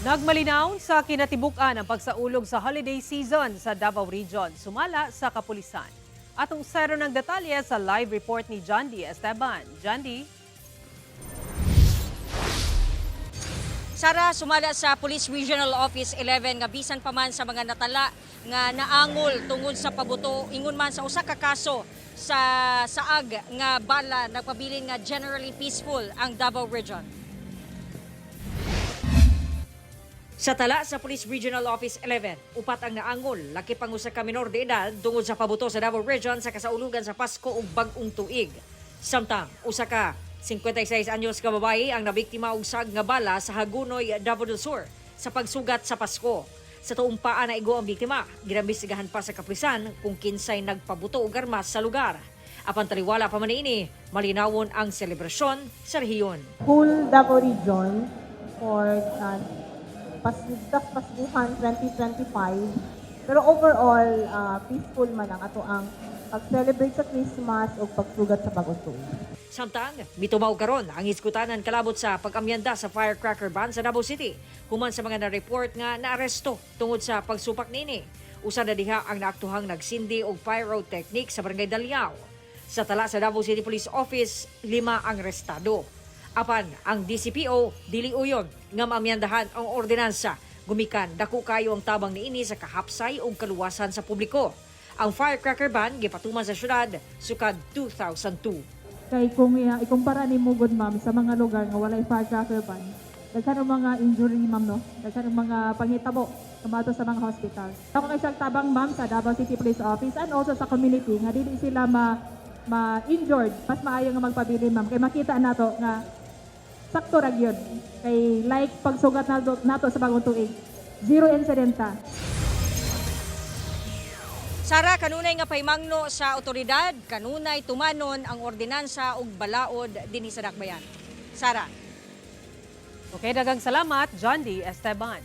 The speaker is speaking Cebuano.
Nagmalinaw sa kinatibuk-an ang pagsaulog sa holiday season sa Davao Region, sumala sa kapulisan. Atong sero ng detalye sa live report ni John D. Esteban. John D. Sara, sumala sa Police Regional Office 11 nga bisan pa man sa mga natala nga naangol tungod sa pabuto ingon man sa usa ka kaso sa saag nga bala, nagpabilin nga generally peaceful ang Davao Region. Sa tala sa Police Regional Office 11, upat ang naangol, laki pang usa ka minor de edad tungod sa pabuto sa Davao Region sa kasaulugan sa Pasko ug Bag-ong Tuig. Samtang usa ka 56 anyos ka babae ang nabiktima og sag nga bala sa Hagunoy, Davao del Sur sa pagsugat sa Pasko. Sa tuong paa na igo ang biktima, ginambisigahan pa sa kapulisan kung kinsay nagpabuto og armas sa lugar. Apan taliwala pa man niini, malinawon ang selebrasyon sa rehiyon. Whole Davao Region for Pasligtas Pasguhan 2025. Pero overall, peaceful man ang ato ang pag-celebrate sa Christmas o pagsugat sa Bagong Tuig. Samtang, mitumaw karon ang iskutanan kalabot sa pag-amyanda sa firecracker ban sa Davao City. Human sa mga na-report nga naaresto tungod sa pagsupak nini. Usa na diha ang naaktuhang nagsindi og pyrotechnic sa Barangay Dalyao. Sa tala sa Davao City Police Office, lima ang restado. Apan ang DCPO dili uyon nga maamyandahan ang ordinansa. Gumikan dako kayo ang tabang niini sa kahapsay ug kaluwasan sa publiko. Ang firecracker ban gipatuman sa syudad sukad 2002. Kay kung ikumpara nimo gud, ma'am, sa mga lugar nga walay firecracker ban, daghan ang mga injury, ma'am, no, daghan ang mga panghitabo kumato sa mga hospital. Ako kay siyang tabang, ma'am, sa Davao City Police Office and also sa community nga dili sila ma ma-injured, mas maayo nga magpabilin, ma'am, kay makita nato nga sakto ra gyud kay like pagsugat nato, nato sa Bagong Tuig, zero incident ta. Sara, kanunay nga paimangno sa otoridad, kanunay tumanon ang ordinansa ug balaod dinhi sa Dakbayan. Sara. Okay, dagang salamat, John D. Esteban.